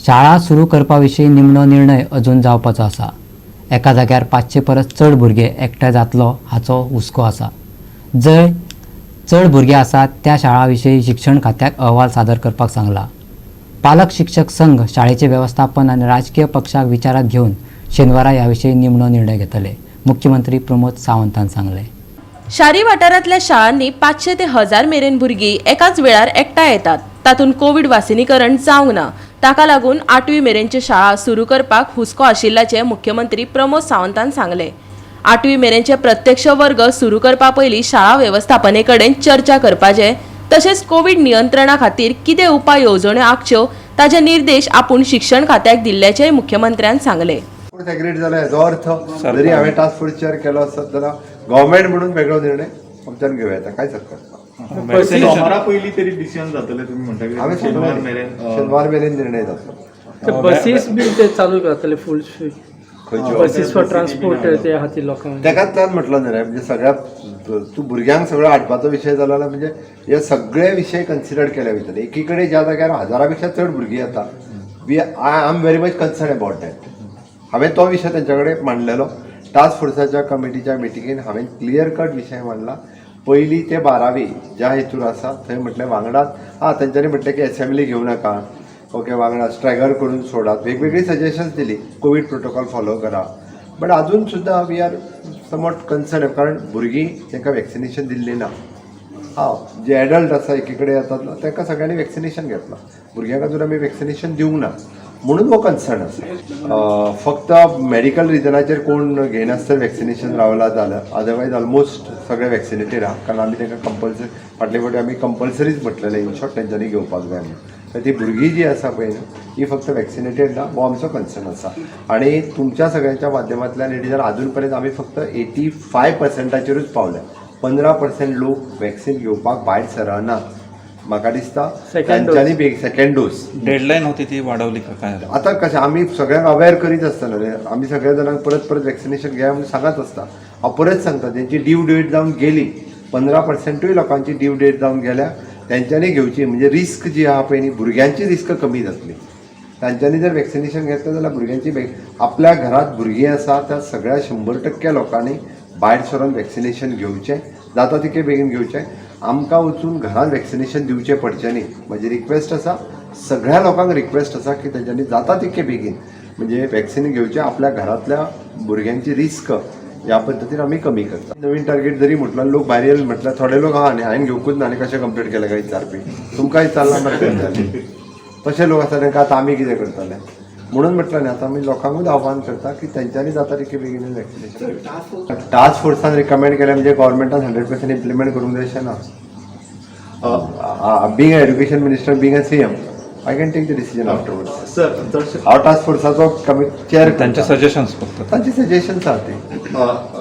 शाळा सुरू करपा विशीं निमणो निर्णय अजून जावपाचो आसा. एका जाग्यार 500 परस चड भुरगे एकठांय जातलो हाचो हुस्को आसा. जंय चड भुरगे आसात त्या शाळां विशीं शिक्षण खात्याक अहवाल सादर करपाक सांगला. पालक शिक्षक संघ, शाळेचे वेवस्थापन आनी राजकीय पक्षाक विचारात घेवन शेनवारा ह्या विशीं निमणो निर्णय घेतले, मुख्यमंत्री प्रमोद सावंतान सांगलें. शारी वाठारांतल्या शाळांनी 500 ते 1000 मेरेन भुरगीं एकाच वेळार एकठांय येतात. तातूंत कोवीड वासिनीकरण जावंक ना. ताका लागून आठवी मेरेनच्यो शाळा सुरू करपाक हुस्को आशिल्ल्याचें मुख्यमंत्री प्रमोद सावंतान सांगलें. आठवी मेरेनचे प्रत्यक्ष वर्ग सुरू करपा पयलीं शाळा वेवस्थापने कडेन चर्चा करपाचे तशेंच कोवीड नियंत्रणा खातीर कितें उपाय येवजण्यो आंखच्यो ताचे निर्देश आपूण शिक्षण खात्याक दिल्ल्याचेंय मुख्यमंत्र्यान सांगलें. फोर्स एग्रीड जाला हेजो अर्थ जरी हांवें टास्क फोर्स चेअर केलो आसत जाल्यार गव्हर्मेंट म्हणून वेगळो निर्णय आमच्यान घेवं येता, कांयच हरकत ना. सोमारा पयलीं तरी डिसिजन जातलें तुमी म्हणटा हांवें की शेनवार मेरेन शेनवार मेरेन निर्णय जातलो. ते बसीस बी ते चालू करतले फूल? खंयच्यो? बसीस फॉर ट्रान्सपोर्ट ते खातीर लोकांक. तेकाच तान म्हटलो न्ही रे, म्हणजे सगळ्या तूं भुरग्यांक सगळो हाडपाचो विशय जालो जाल्यार म्हणजे हे सगळे विशय कन्सिडर केले वयतले. एकी कडेन ज्या जाग्यार हजारा पेक्षा चड भुरगीं येता, we I am very much concern about that. हांवें तो विशय तेंच्या कडेन मांडलेलो. टास्क फोर्साच्या कमिटीच्या मिटिंगेन हांवें क्लियर कट विशय मांडला. पयली ते बारावी ज्या हेतूर आसा थंय म्हटलें वांगडाच. आं, तेंच्यांनी म्हटलें की एसेंब्ली घेवं नाका, ओके, वांगडा स्ट्रॅगर करून सोडात. वेगवेगळी सजेशन्स दिली, कोवीड प्रोटोकॉल फॉलो करा. बट अजून सुद्दां we are somewhat concern, कारण भुरगीं तांकां वॅक्सिनेशन दिल्लें ना. हां, जे एडल्ट आसा, एकी कडेन येतात ना, तांकां सगळ्यांनी वॅक्सिनेशन घेतलां. भुरग्यांक अजून आमी वॅक्सिनेशन दिवंक ना म्हणून हो कन्सर्न आसा. फक्त मेडिकल रिजनाचेर कोण घेयनासतना वॅक्सिनेशन रावला जाल्यार, अदरवायज ऑलमोस्ट सगळे वॅक्सिनेटेड आहा, कारण आमी तांकां कंपल्सरी, फाटले फावटी आमी कंपल्सरीच म्हटलेलें इन शॉर्ट तेंच्यांनी घेवपाक जाय म्हणून. तर ती भुरगीं जी आसा पळय न्हू, ही फक्त वॅक्सिनेटेड ना हो आमचो कन्सर्न आसा. आनी तुमच्या सगळ्यांच्या माध्यमांतल्यान it is अजून पर्यंत आमी फक्त 85 पर्संटाचेरूच पावल्या. 15% लोक वॅक्सिन घेवपाक भायर सरनात म्हाका दिसता. Second. तांच्यांनी सेकंड डोस. डेडलाईन होती ती वाढवली का काय? आता कशें, आमी सगळ्यांक अवेर करीत आसतना रे, आमी सगळ्या जाणांक परत परत वॅक्सिनेशन घेया म्हणून सांगत आसता. हांव परत सांगता, तेंची ड्यू डेट जावन गेली. 15 पर्संटूय लोकांची ड्यू डेट जावन गेल्या. तेंच्यांनी घेवची, म्हणजे रिस्क जी आहा पळय न्ही, भुरग्यांची रिस्क कमी जातली. तांच्यांनी जर वॅक्सिनेशन घेतलें जाल्यार भुरग्यांची आपल्या घरात भुरगीं आसा त्या सगळ्या 100% लोकांनी भायर सरून वॅक्सिनेशन घेवचें, जाता तितके बेगीन घेवचें. आमकां वचून घरात वॅक्सिनेशन दिवचें पडचें न्ही. म्हजी रिक्वेस्ट आसा, सगळ्या लोकांक रिक्वेस्ट आसा की तेंच्यांनी जाता तितके बेगीन म्हणजे वॅक्सिन घेवचें. आपल्या घरांतल्या भुरग्यांची रिस्क ह्या पद्दतीन आमी कमी करता. नवीन टार्गेट जरी म्हटलं, लोक भायर येयले म्हटल्यार थोडे लोक आहा न्ही, हांवें घेवकूच ना आनी कशें कंप्लीट केलें काय विचारपी. तुमकां विचारलां मरे तेंच्यांनी. तशे लोक आसा, तांकां आतां आमी कितें करतले? म्हणून म्हटलं न्ही, आतां आमी लोकांकूच आव्हान करता की तेंच्यांनी जाता तितके बेगीन वॅक्सिनेशन. टास्क फोर्सान रिकमेंड केलें म्हणजे गव्हर्मेंटान 100% इम्प्लिमेंट करूंक जाय अशें ना. Being a education minister, being a CM, I can take the decision afterwards. Sir, चडशे हांव टास्क फोर्साचो कमी चेअर. त्यांचे सजेशन्स फक्त. तांचे सजेशन्स आहा ती.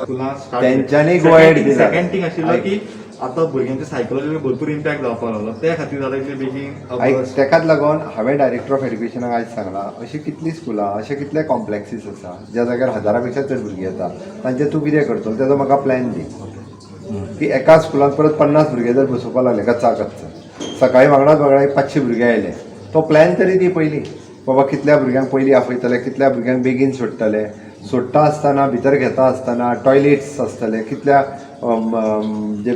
स्कुलां स्टार्ट तेंच्यांनी go ahead दिला. सेकंड थिंग आशिल्लो की आतां भुरग्यांच्या सायकोलॉजीचेर भरपूर इम्पॅक्ट जावपाक लागलो, त्या खातीर जाता इतले बेगीन? आयक, तेकाच लागून हांवें डायरेक्टर ऑफ एड्युकेशनाक आयज सांगलां, अशी कितलीं स्कुलां, अशे कितले कॉम्प्लेक्सीस आसा ज्या जाग्यार हजारा पेक्षा चड भुरगीं येता, तांचे तूं कितें करतलो तेजो म्हाका प्लॅन दी. की एका स्कुलान परत 50 भुरगे जर बसोवपाक लागले कच्चा कच्चा, सकाळी वांगडाच वांगडा एक 500 भुरगे आयले, तो प्लॅन तरी दी पयलीं. बाबा, कितल्या भुरग्यांक पयलीं आपयतले, कितल्या भुरग्यांक बेगीन सोडटले, सोडटा आसतना, भितर घेता आसतना टॉयलेट्स आसतले कितल्या, जे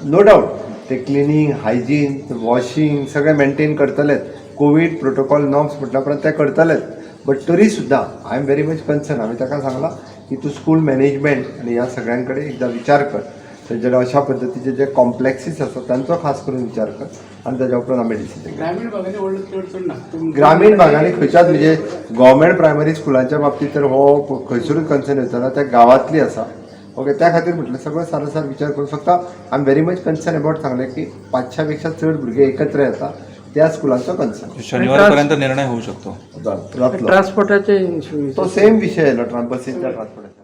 नो डावट ते क्लिनींग, हायजीन, वॉशिंग सगळें मेंटेन करतलेच. कोवीड प्रोटोकॉल नॉर्म्स म्हटल्या उपरांत ते करतलेच. बट तरी सुद्दां I am very much concern. हांवें ताका सांगलां की तूं स्कूल मॅनेजमेंट आनी ह्या सगळ्यां कडेन एकदां विचार कर. तेंचे अशा पद्दतीचे जे कॉम्प्लेक्सीस आसा तांचो खास करून विचार कर आनी ताज्या उपरांत आमी डिसिजन. ग्रामीण भागांनी व्हडलो चड ना. ग्रामीण भागांनी खंयच्याच, म्हणजे गव्हर्मेंट प्रायमरी स्कुलांच्या बाबतीत तर हो खंयसरूच कन्सर्न येता ना, त्या गांवांतली आसा. ओके, त्या खातीर म्हटलें सगळं सारोसार विचार करून. फक्त I am very much concern about सांगलें की 500 पेक्षा चड भुरगे एकत्र येता त्या स्कुलांचो कन्सर्न. शनिवारपर्यंत निर्णय होऊ शकतो? जातलो. ट्रान्सपोर्टाचे इश्यू. तो सेम विशय येयलो बसींच्या ट्रान्सपोर्टेशन.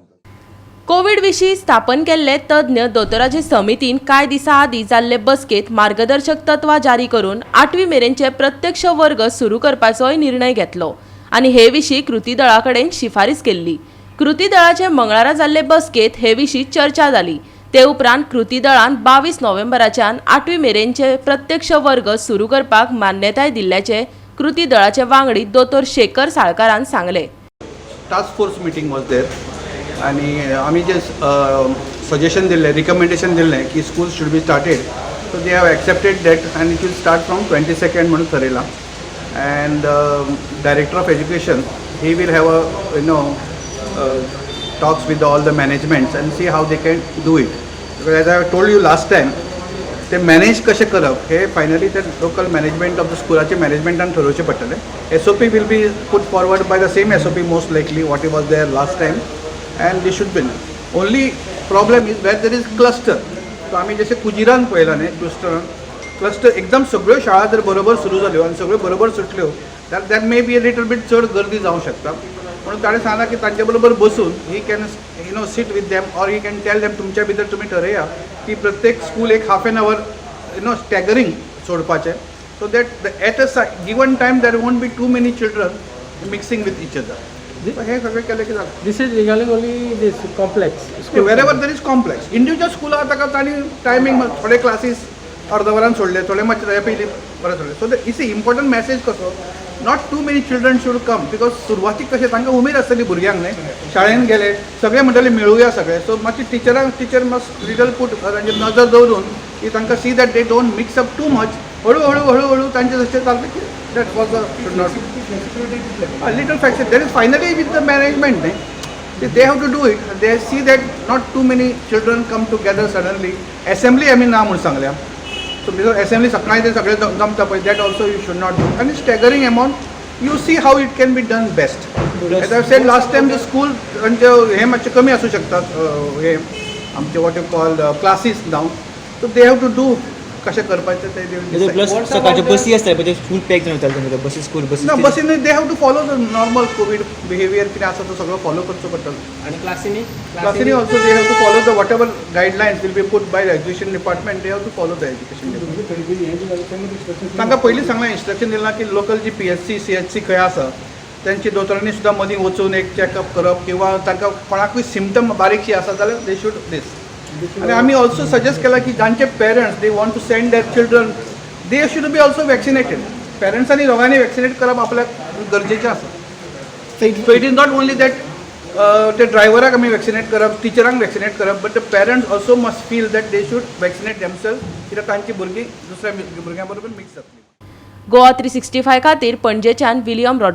कोवीड विशीं स्थापन केल्ले तज्ञ दोतोराचे समितीन कांय दिसां आदीं जाल्ले बसकेंत मार्गदर्शक तत्वां जारी करून आठवी मेरेनचे प्रत्यक्ष वर्ग सुरू करपाचोय निर्णय घेतलो आनी हे विशीं कृती दळा कडेन शिफारीस केल्ली. कृती दळाचे मंगळारा जाल्ले बसकेंत हे विशीं चर्चा जाली. ते उपरांत कृती दळान 22 नोव्हेंबराच्यान आठवी मेरेनचे प्रत्यक्ष वर्ग सुरू करपाक मान्यताय दिल्ल्याचें कृती दळाचे वांगडी दोतोर शेखर साळकारान सांगलें. Task force meeting was there आणि आमी जे सजेशन दिल्लें, रिकमेंडेशन दिल्लें की school should be started, so they have accepted that and it will start from 22nd म्हणून थरयलां. And director of education, he will have a talks with all the managements and see how they can do it, because as I told you last time, ते manage कशें करप हे finally ते local management of the स्कुलाचे मॅनेजमेंटान ठरोवचें पडटलें. SOP will be put forward by the same SOP, most likely what was there last time, and this should be. Only problem is where there is cluster. So आमी जशें कुजिरान पळयलां न्ही, क्लस्टरान cluster एकदम सगळ्यो शाळा जर बरोबर सुरू जाल्यो आनी सगळ्यो बरोबर सुटल्यो जाल्यार that may be a little bit चड गर्दी जावंक शकता. म्हणून ताणें सांगलां की तांचे बरोबर बसून he can sit with them or he can tell them, तुमच्या भितर तुमी ठरया की प्रत्येक स्कूल एक half an hour staggering सोडपाचें, so that at a given time there won't be too many children mixing with each other. हें सगळें केलें की जालें. This is regarding only this complex. Wherever there is complex. Individual स्कुलां ताका तांणी timing थोडे classes अर्द वरान सोडले, थोडे मातशे ताच्या पयलीं परत सोडले. So is important message कसो, not too many children should come, because सुरवातीक कशें तांकां उमेद आसतली भुरग्यांक न्ही, शाळेन गेले सगळे म्हणटले मेळुया सगळे. सो मातशी टिचरांक, टिचर मस्ट लिटल पूट तांचेर नजर दवरून की तांकां see that they don't mix up too much. हळू हळू हळू हळू तांचे जशें चलता की that was a should not little faction. There is finally with the management न्ही, they have to do it. They see that not too many children come together suddenly. Assembly आमी ना म्हूण सांगल्या. सो because assembly सकाळी ते सगळे जमता पळय, that also you should not do. आनी staggering amount, you see how it can be done best. As I said last time, the school हे मातशे कमी आसूं शकतात, हे आमचे what you call classes now, so they have to do कशें करपाचें ते they will decide. Plus सकाळचे बसी आसता पळय, ते फूल पॅक जावन वताले बसी, स्कूल बसी. ना, बसीन they have to follow the normal COVID behaviour कितें आसा तो सगळो फॉलो करचो पडटलो. आनी क्लासीनी? क्लासीनी also they have to follow the whatever guidelines will be put by the education department, they have to follow the education department. तांकां पयलीं सांगलां, इन्स्ट्रक्शन दिलां की लोकल जी PHC, CHC खंय आसा तेंची दोतोरांनी सुद्दां मदीं वचून एक चॅकअप करप किंवा तांकां कोणाकूय सिमटम बारीकशी आसा जाल्यार they should दीस. आनी आमी ऑल्सो सजेस्ट केलां की जांचे parents they want to send their children, they should be also vaccinated. पेरंट्सांनी दोगांनी vaccinate करप आपल्याक गरजेचें आसा. So it is not only that ते ड्रायव्हराक आमी वॅक्सिनेट करप, टिचरांक वॅक्सिनेट करप, but the parents also must feel that they should vaccinate themself, कित्याक तांची भुरगीं दुसऱ्या भुरग्यां बरोबर मिक्स जातली. गोवा 365 खातीर पणजेच्यान विलियम रॉड्रिग्ज.